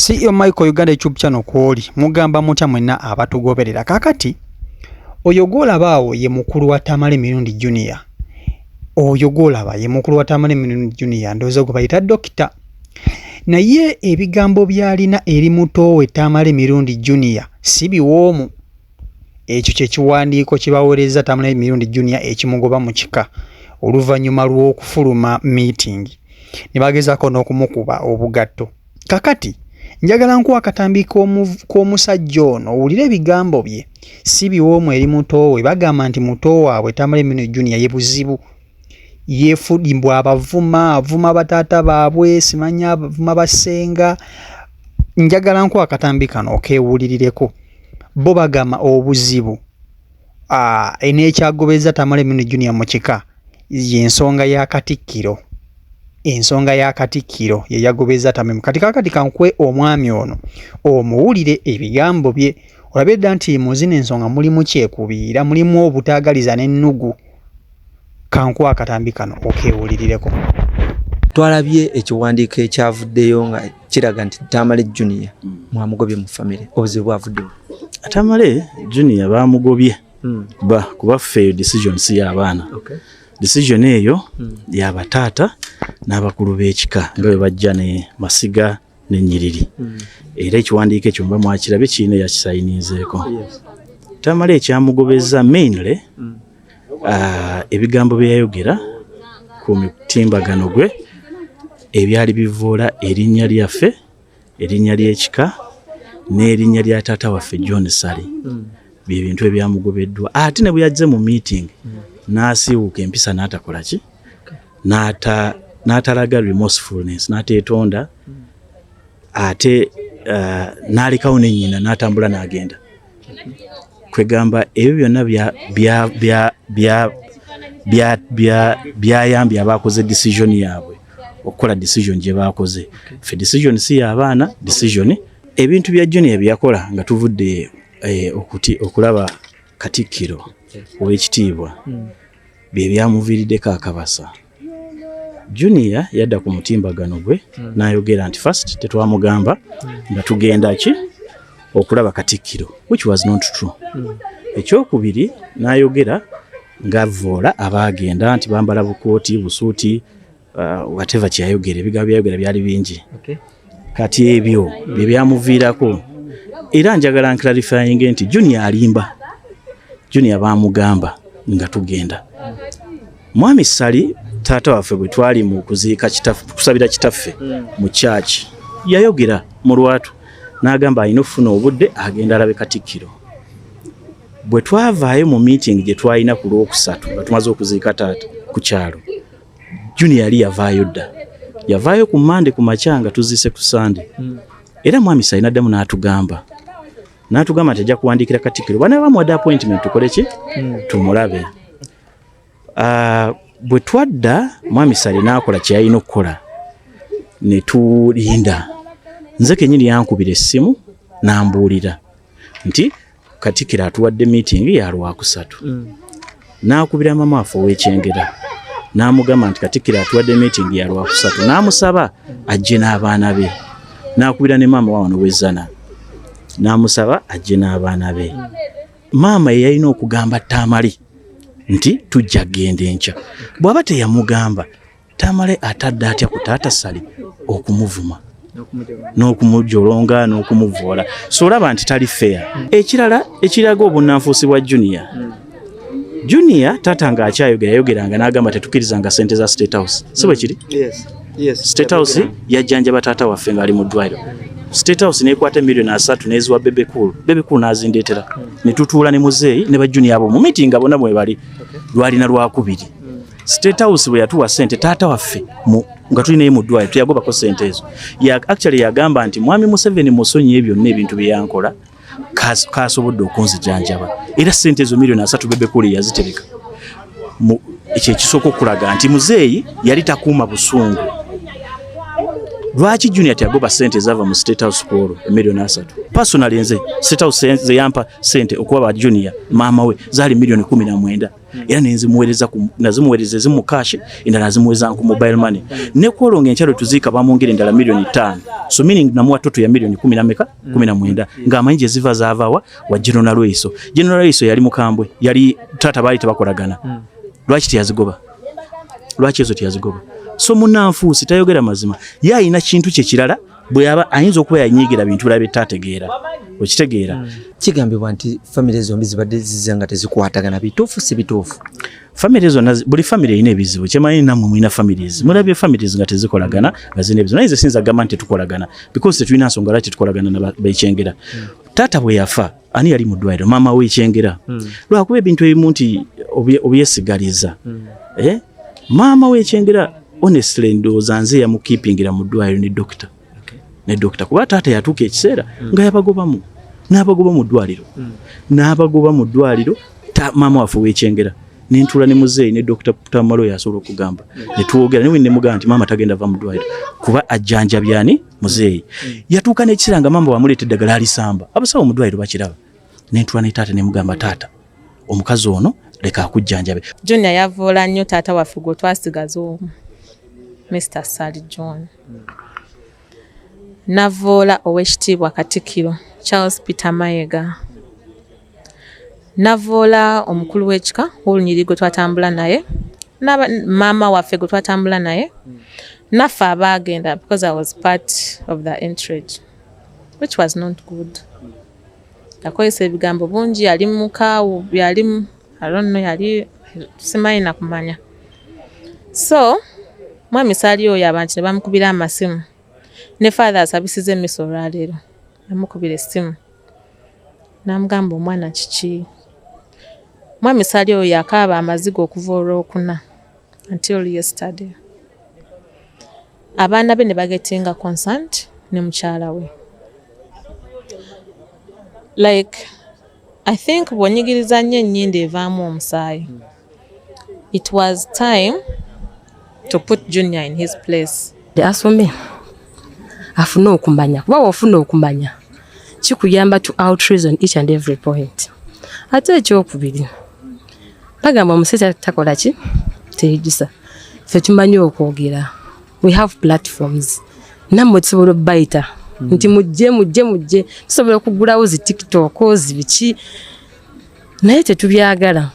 CEO Michael Uganda YouTube channel kwoli mugamba mutya mwenna abatugoberera. Kakati oyo gwolaba awo ye mukulu wa Tamale Mirundi Junior. Oyo gwolaba ye mukulu wa Tamale Mirundi Junior, ndowooza gwe bayita dokita. Naye ebigambo by'alina eri muto we Tamale Mirundi Junior si biwoomu. Ekyo kye kiwandiiko kye baweerezza Tamale Mirundi Junior ekimugoba mu kika oluvannyuma lw'okufuluma meeting ne bagezaako n'okumukuba obugatto. Kakati njagala nkuwa akatambi k'omusajja ono owulire ebigambo bye si biwoomu eri muto we. Bagamba nti muto waabwe Tamale Mirundi Junior ye buzibu, yeefudi mbu abavuma, avuma bataata baabwe, simanya avuma basenga. Njagala nkuwa akatambi kano okeewulirireko. Bo bagamba obuzibu n'ekyagobezza Tamale Mirundi Junior mu kika y'ensonga ya Katikkiro. Ensonga ya Katikkiro ye yagobezza Tamale. Kati kaakati kankuwe omwami ono omuwulire ebigambo bye, olabe dda nti mu zino ensonga mulimu kyekubiira, mulimu obutaagaliza n'ennugu. Kankuwe akatambi kano okeewulirireko. Twalabye ekiwandiiko ekyavuddeyo nga kiraga nti Tamale Junior mwamugobye mu famire. Obuzibu bwavuddewo. Tamale Junior bamugobye ba kuba ffe eyo decision si y'abaana. Decision eyo y'abataata n'abakulu b'ekika nga bwe bajja ne masiga n'ennyiriri. Era ekiwandiiko ekyo muba mwakirabye, kirina eyakisayinizeeko. Tamale ekyamugobezza mainly ebigambo bye yayogera ku mutimbagano gwe ebyali bivoola erinnya lyaffe, erinnya ly'ekika n'erinnya lya taata waffe John Ssali, bye bintu ebyamugobeddwa. Ate ne bwe yazze mu meeting n'asiiwuuka empisa n'atakola ki, n'atalaga remorsefulness, n'ateetonda, ate n'alekawo ne nnyina n'atambula n'agenda. Kwegamba ebyo byonna byayambye abakoze decision yaabwe okukola decision gye bakoze. Ffe decision si y'abaana, decision ebintu bya Junior bye yakola nga tuvudde okulaba Katikkiro ow'ekitiibwa bye byamuviiriddeko akabasa. Junior yadda ku mutimbagano gwe n'ayogera nti first tetwamugamba nga tugenda ki okulaba Katikkiro, which was not true. Ekyokubiri, n'ayogera ng'avvoola abaagenda nti bambala bukooti, busuuti, whatever kyeyayogera. Ebigambo byayogera byali bingi. Kati ebyo bye byamuviirako. Era njagala nclarifying nti Junior alimba. Junior baamugamba nga tugenda. Mwami Ssali taata waffe bwe twali mu kuziika kitaffe, kusabira kitaffe mu church, yayogera mu lwatu n'agamba alina okufuna obudde agenda alabe Katikkiro. Bwe twavaayo mu meeting gye twalina ku Lwokusatu nga tumaze okuziika taata ku kyalo, Junior yali yavaayo dda. Yavaayo ku Mande ku makya nga tuziise ku Sande. Era mwami Ssali n'addamu n'atugamba nti ajja kuwandiikira Katikkiro bana bamuwadde appointment tukole ki, tumulabe. Bwe twadda, mwami Ssali n'akola kye yalina okukola ne tulinda. Nze kennyini yankubira essimu n'ambuulira nti Katikkiro atuwadde meeting ya Lwakusatu. N'akubira mama waffe ow'Ekyengera n'amugamba nti Katikkiro atuwadde meeting ya Lwakusatu, n'amusaba ajje n'abaana be. N'akubira ne maama wa wano w'Ezzana n'amusaba ajje n'abaana be. Maama ye yalina okugamba Tamale nti tujja kugenda enkya. Bw'aba teyamugamba, Tamale atadde atya ku taata Ssali okumuvuma n'okumujolonga n'okumuvoola? So olaba nti tali fair. Ekirala ekiraga obunnanfuusi bwa Junior, Junior taata ng'akyayogera yayogeranga n'agamba tetukkirizanga ssente za State House, si bwe kiri? Yes. State House yajjanjaba taata waffe ng'ali mu ddwaliro. State House nekwata 30 miliyoni n'eziwa Bebe Cool. Bebe Cool n'azindeetera ne tutuula ne muzeeyi ne ba Junior abo mu meeting nga bonna mwe bali. Lwalina Lwakubiri. State House bwe yatuwa ssente taata waffe nga tuli naye mu ddwaliro, teyagobako ssente ezo. Actually yagamba nti mwami Museveni musonyiye byonna ebintu bye yankola, kasobodde okunzijanjaba. Era ssente ezo 30 miliyoni Bebe Cool yazitereka. Ekyo ekisooka okulaga nti muzeeyi yali takuuma busungu. Lwaki Junior teyagoba sente ezava mu State House ku olwo, 3 million? Personally, nze State House ze yampa sente okuba ba Junior maama we zaali 19 million, era nenzimuweereza nazimuweereza ezimu mu cash, endala nazimuweereza ku mobile money. Ne ku olwo ng'enkyalo tuziika bamwongera endala 5 million, so meaning namuwa total ya miliyoni kumi na meka? 19, ng'amanyi gye ziva, zaavawa wa General Nalweyiso. General Nalweyiso yali mukambwe, yali taata baali tebakolagana. Lwaki teyazigoba? Lwaki ezo teyazigoba? So munanfuusi tayogera mazima, ye ayina kintu kye kirala bwe yaba ayinza okuba yanyiigira bintu birala byetaategeera, okitegeera? Kigambibwa nti famire zombi zibadde zize nga tezikwatagana. Bituufu, si bituufu? Famire zonna, buli famire erina ebizibu. Kyemanyi nammwe mulina families, mulabye families nga tezikolagana, nga zirina ebizibu. Naye nze siyinza kugamba nti tetukolagana because tetulina nsonga lwaki tetukolagana na bekyengera. Taata bwe yafa, ani yali mu ddwaliro? Maama w'ekyengera. Lwakuba ebintu ebimu nti obyesigaliza. Eh? Maama w'ekyengera, honestly, ndowooza nze yamukeepingira mu ddwaliro ne dokita, ne dokita, kuba taata yatuuka ekiseera nga yabagobamu, n'abagoba mu ddwaliro, n'abagoba mu ddwaliro. Maama waffe w'ekyengera, nentula ne muzeeyi ne Dr. Tamalo yasobola okugamba, ne twogera newe, nemugamba nti maama tagenda va mu ddwaliro kuba ajjanjabyani muzeeyi. Yatuuka n'ekiseera nga maama wamuleeta eddagala alisamba, abasawo mu ddwaliro bakiraba. Nentula ne taata nemugamba, "Taata, omukazi ono leka akujjanjabe." Junior yavoola nnyo taata waffe gwe twasigaza omu, Mr Sally John. Navoola Owekitiibwa Katikkiro Charles Peter Mayiga, navoola omukulu w'ekika w'olunyiriri gwe twatambula naye, maama waffe gwe twatambula naye, naffe abaagenda, because I was part of the entourage, which was not good. Yakozesa ebigambo bungi, yali mukaawu, yali I don't know, yali simanyi nakumanya. So mwami Saali oyo abantu ne bamukubira amasimu, ne father asabisiza emmisa olwaleero, yamukubira essimu n'amugamba, "Omwana kiki?" Mwami Saali oyo yakaaba amaziga okuva olwokuna until yesterday. Abaana be ne bagetinga concerned ne mukyala we. Like, I think bw'onyigiriza nnyo ennyindo evaamu omusaayi. It was time to put Junior in his place. Asome afune okumanya, kuba wofuna okumanya kikuyamba to outreason each and every point. Ate ekyokubiri, bagamba omusajja takola ki, teyejjusa. Ffe tumanyi okwogera, we have platforms, nammwe tusobola obbayita nti mujje, mujje, mujje. Tusobola okugulawo zi TikTok, zibiki, naye tetubyagala.